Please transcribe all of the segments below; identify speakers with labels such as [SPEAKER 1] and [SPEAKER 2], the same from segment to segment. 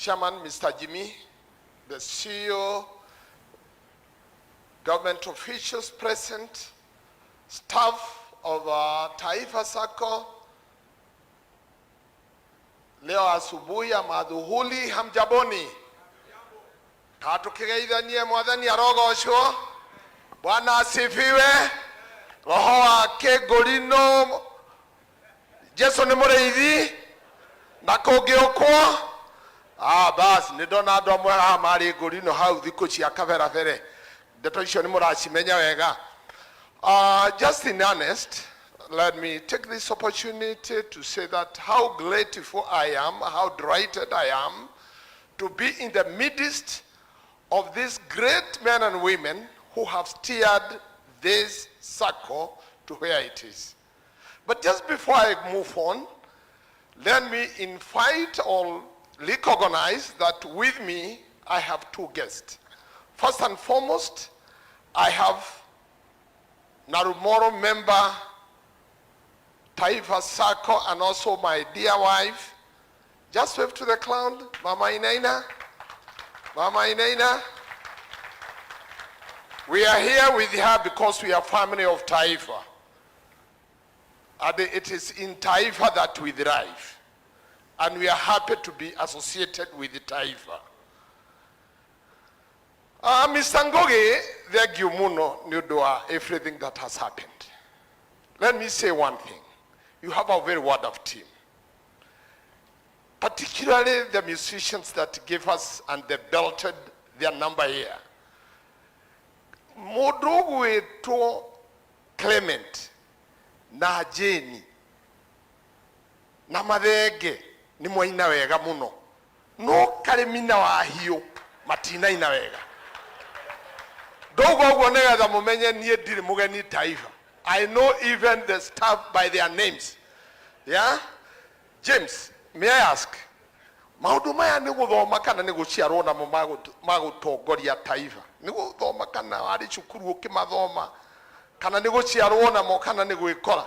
[SPEAKER 1] Chairman Mr. Jimmy, the CEO, government officials present, staff of Taifa Sacco. Leo asubuhi ya madhuhuli, hamjaboni? Katukigeithanie mwathani arogocwo. Bwana asifiwe. Roho wa kĩngũrino Jesu nĩ mũrĩithi na kũngĩũkwo ah, bas nĩ ndona andũ amwe haha marĩ ngũrino hau thikũ cia kaberabere ndeto icio nĩ mũracimenya wega. Just in earnest, let me take this opportunity to say that how grateful I am, how delighted I am to be in the midst of these great men and women who have steered this circle to where it is. But just before I move on, let me invite or recognize that with me, I have two guests. First and foremost, I have Naromoru member, Taifa Sacco, and also my dear wife. Just wave to the clown, Mama Inaina. Mama Inaina. We are here with her because we are family of Taifa. And it is in Taifa that we thrive. And we are happy to be associated with the Taifa. Mr. Ngugi, thank you muno nĩ ũndũ wa everything that has happened. Let me say one thing. You have a very wonderful team. Particularly the musicians that gave us and they belted their number here. Mũndũ ũgwĩtwo Clement na Jane na Mathenge nĩ mwaina wega mũno, no Karĩmi na Wahiũ matinaina wega. Ndauga ũguo nĩgetha mũmenye niĩ ndirĩ mũgeni Taifa. I know even the staff by their names. Yeah? James, may I ask, maũndũ maya nĩ gũthoma kana nĩ gũciarwo namo magũtongoria Taifa? Nĩ gũthoma kana warĩ cukuru ũkĩmathoma, kana nĩ gũciarwo namo, kana nĩ gwĩkora?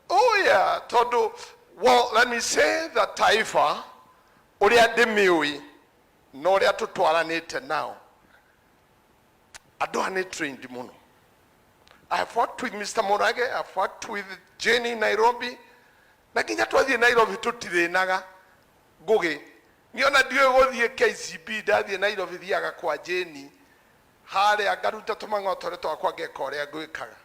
[SPEAKER 1] Oh yeah, tondũ, well, let me say that Taifa, ũrĩa ndĩmĩũĩ na ũrĩa tũtwaranĩte nao, andũ aya nĩ trained mũno. I have worked with Mr. Murage, I have worked with Jenny in Nairobi, na nginya twathiĩ Nairobi tũtirĩnaga Ngũgĩ. Niĩ ona ndiũĩ gũthiĩ KCB, ndathiĩ Nairobi thiaga kwa Jenny, harĩa ngaruta tũmang'otore twakwa ngeka ũrĩa ngwĩkaga.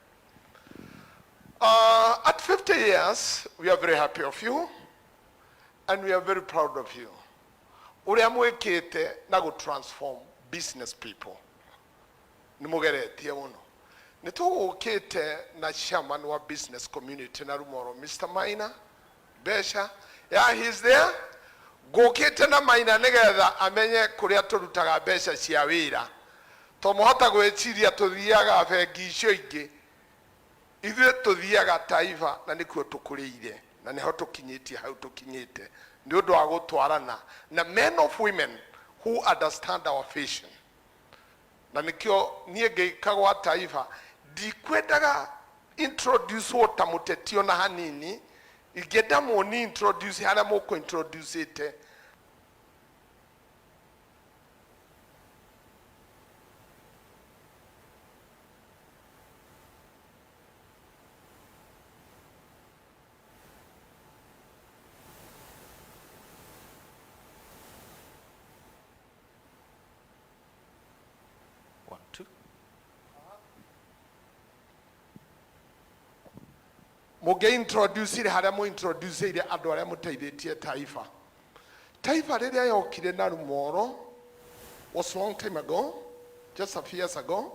[SPEAKER 1] At 50 years, we are very happy of you, and we are very proud of you. Ũrĩa mwĩkĩte na gũ transform business people, nĩ mũgeretie mũno. Nĩ tũgũkĩte na chairman wa business community na Rumoro, Mr. Maina Mbeca. Yeah, he's there. Ngũkĩte na Maina nĩgetha amenye kũrĩa tũrutaga mbeca cia wĩra. To mũhota gwĩciria tũthiaga bengi icio ingĩ. Ithuĩ tũthiaga Taifa na nĩkuo tũkũrĩire na nĩho tũkinyĩtie hau tũkinyĩte nĩ ũndũ wa gũtwarana na men of women who understand our vision. Na nĩkĩo niĩ ngĩka gwa Taifa ndikwendaga introduce ta mũteti ona hanini, ingĩenda mũni introduce harĩa mũkũ introduce.
[SPEAKER 2] One, two.
[SPEAKER 1] Mũngĩ introduce harĩa mũ introduce ire andũ arĩa mũteithĩtie Taifa. Taifa rĩrĩa yokire na Rumoro was long time ago, just a few years ago,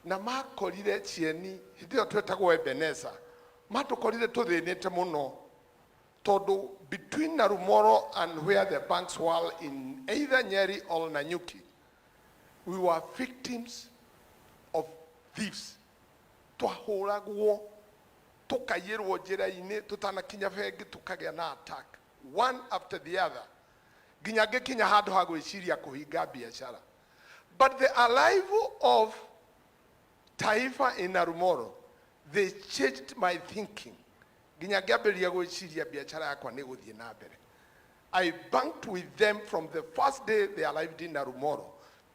[SPEAKER 1] na makorire cieni hĩndĩ ĩyo twetagwo Ebeneza, matũkorire tũthĩnĩte mũno tondũ between Narumoro and where the banks were in either Nyeri or Nanyuki, we were victims of thieves. Twahũragwo, tũkaiyĩrwo njĩra-inĩ, tũtanakinya bengi tũkagĩa na attack one after the other, nginya ngĩkinya handũ ha gwĩciria kũhinga biacara. But the arrival of Taifa in Narumoro, they changed my thinking, nginya ngĩambĩrĩria gwĩciria biacara yakwa nĩ gũthiĩ na mbere. I banked with them from the first day they arrived in Naromoru.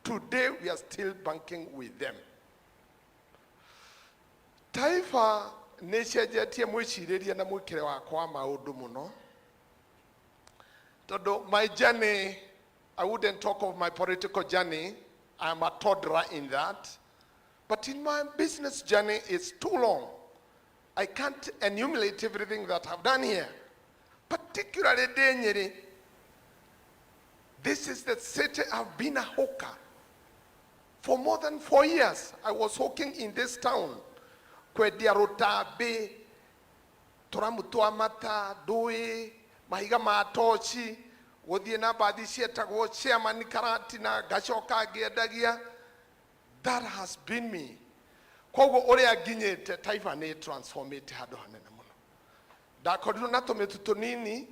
[SPEAKER 1] Today we are still banking with them. Taifa nĩ cenjetie mwĩcirĩrie na mwĩkĩre wakwa wa maũndũ mũno, tondũ my journey, I wouldn't talk of my political journey, I am a toddler in that, but in my business journey, it's too long. I can't enumerate everything that I've done here, particularly ndĩ Nyĩrĩ. This is the city I've been a hawker for more than 4 years. I was hawking in this town, kwendia rũtambĩ, tũramu twa mata, ndũĩ, mahiga ma toci, gũthiĩ na mbathi cietagwo Chairman Karatina, ngacoka ngĩendagia. That has been me. Koguo ũrĩa nginyĩte, Taifa nĩ transformĩte handũ hanene mũno. Ndakorirwo na tũmĩtu tũnini,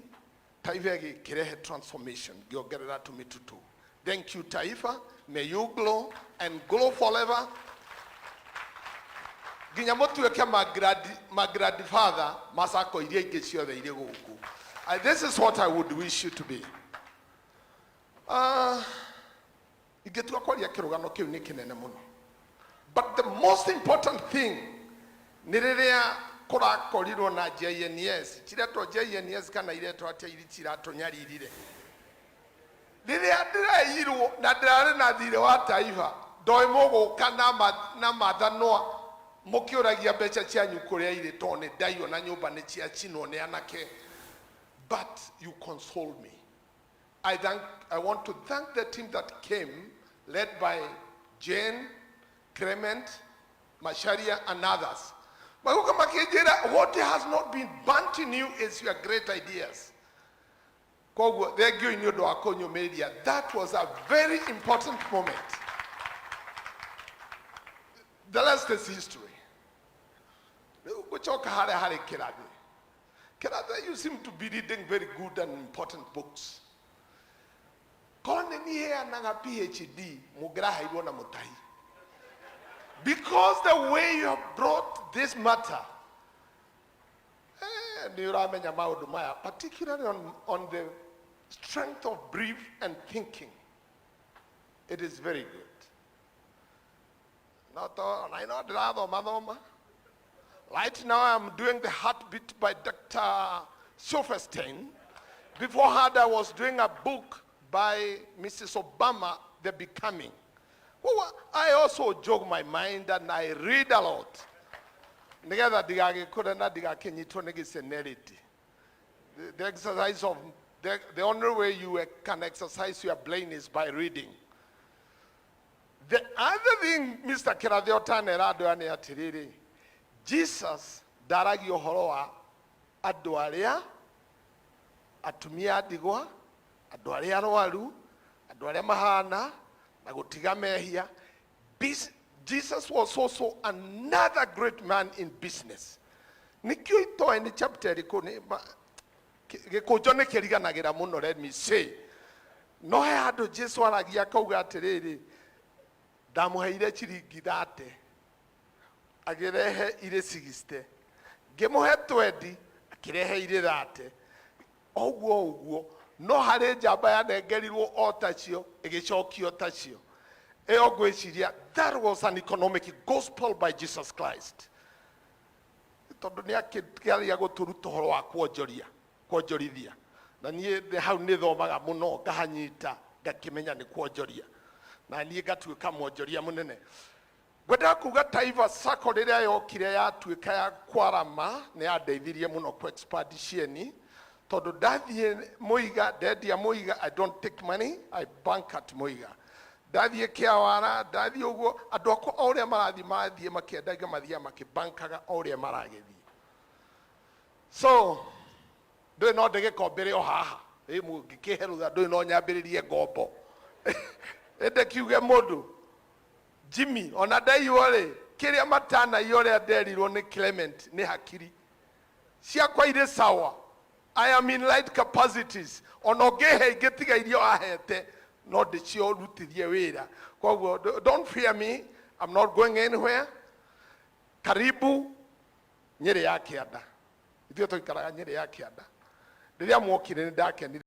[SPEAKER 1] Taifa ĩgĩkĩrehe transformation, ngĩongerera tũmĩtu tũu. Thank you, Taifa. May you grow and grow forever nginya mũtuĩke ma grandfather ma SACCO iria ingĩ ciothe irĩ gũkũ. This is what I would wish you to be. Ingĩtua kwaria kĩrũgano kĩu nĩ kĩnene mũno, but the most important thing nĩ rĩrĩa kũrakorirwo na JNS, ciretwo JNS kana iretwo atĩa, iri ciratũnyaririre, rĩrĩa ndĩreirwo na ndĩrarĩ na thirĩ wa Taifa, ndoĩ mũgũka na mathanwa mũkĩũragia mbeca cianyu kũrĩa irĩ, tondũ nĩ ndaiywo na nyũmba nĩ ciacinwo nĩ anake. But you console me. I want to thank the team that came, led by Jane, Clement, Macharia, and others. Magũka makĩnjĩra, "What has not been burnt in you is your great ideas." Koguo thengiũ nĩ ũndũ wa kũnyũmĩrĩria. That was a very important moment. The rest is history. Rĩu ngũcoka harĩa harĩ Kĩrathi. Kĩrathi, you seem to be reading very good and important books. Korwo nĩ niĩ heanaga PhD, mũngĩraheirwo na mũtahi, because the way you have brought this matter, nĩ ũramenya maũndũ maya, particularly on the strength of brief and thinking. It is very good. No to na ino ndĩrathoma thoma. Right now I'm doing The Heartbeat by Dr. Silverstein. Beforehand I was doing a book by Mrs. Obama, The Becoming. Well, I also jog my mind and I read a lot nigetha ndigagĩkũre na ndigakĩnyitwo nĩ gĩcenerity. The exercise of the only way you can exercise your brain is by reading. The other thing, Mr. Kĩrathi, ũtanera andũ aya nĩ atĩrĩrĩ, Jesus ndaragia ũhoro wa andũ arĩa atumia a ndigwa, andũ arĩa arwaru, andũ arĩa mahana na gũtiga mehia. Jesus was also another great man in business. Nĩkĩo itoĩ nĩ chapter ĩrĩkũ, gĩkũnjo nĩ kĩriganagĩra mũno, let me say, no he handũ Jesu aragia akauga atĩrĩrĩ, ndamũheire ciringi 30, agĩrehe irĩ 60, ngĩmũhe 20, akĩrehe irĩ 30. Ũguo ũguo no harĩ njamba yanengerirwo o tacio, ĩgĩcokio tacio. Ĩyo ngwĩciria that was an economic gospel by Jesus Christ, tondũ nĩ akĩgeria gũtũruta ũhoro wa kuonjoria, kuonjorithia. Na niĩ hau nĩ thomaga mũno, ngahanyita, ngakĩmenya nĩ kuonjoria, na niĩ ngatuĩka mwonjoria mũnene. Ngwendaga kuga Taifa SACCO rĩrĩa yokire yatuĩka ya kwarama, nĩ yandeithirie mũno ku expand cieni, tondũ ndathiĩ Mũiga, ndendia Mũiga, I don't take money, I bank at Mũiga. Ndathiĩ Kĩawara, ndathiĩ ũguo, andũ akwa o ũrĩa marathiĩ, marathiĩ makĩendagia, mathiaga makĩbankaga o ũrĩa maragĩthiĩ. So ndũĩ no ndĩgĩkombere o haha ĩ mũngĩkĩhe rũtha, ndũĩ no nyambĩrĩrie ngombo, ĩndĩ kiuge mũndũ Jimmy ona ndaiywo rĩ, kĩrĩa matanaiyo ũrĩa nderirwo nĩ Clement nĩ hakiri ciakwa irĩ sawa. I am in right capacities. Ona ũngĩhe ingĩ tiga iria ahete, no ndĩciorutithie wĩra. Koguo don't fear me, I'm not going anywhere. Karibu Nyĩrĩ ya Kĩanda. Ithuĩ tũikaraga Nyĩrĩ ya Kĩanda. Rĩrĩa mwokire nĩ ndakenire.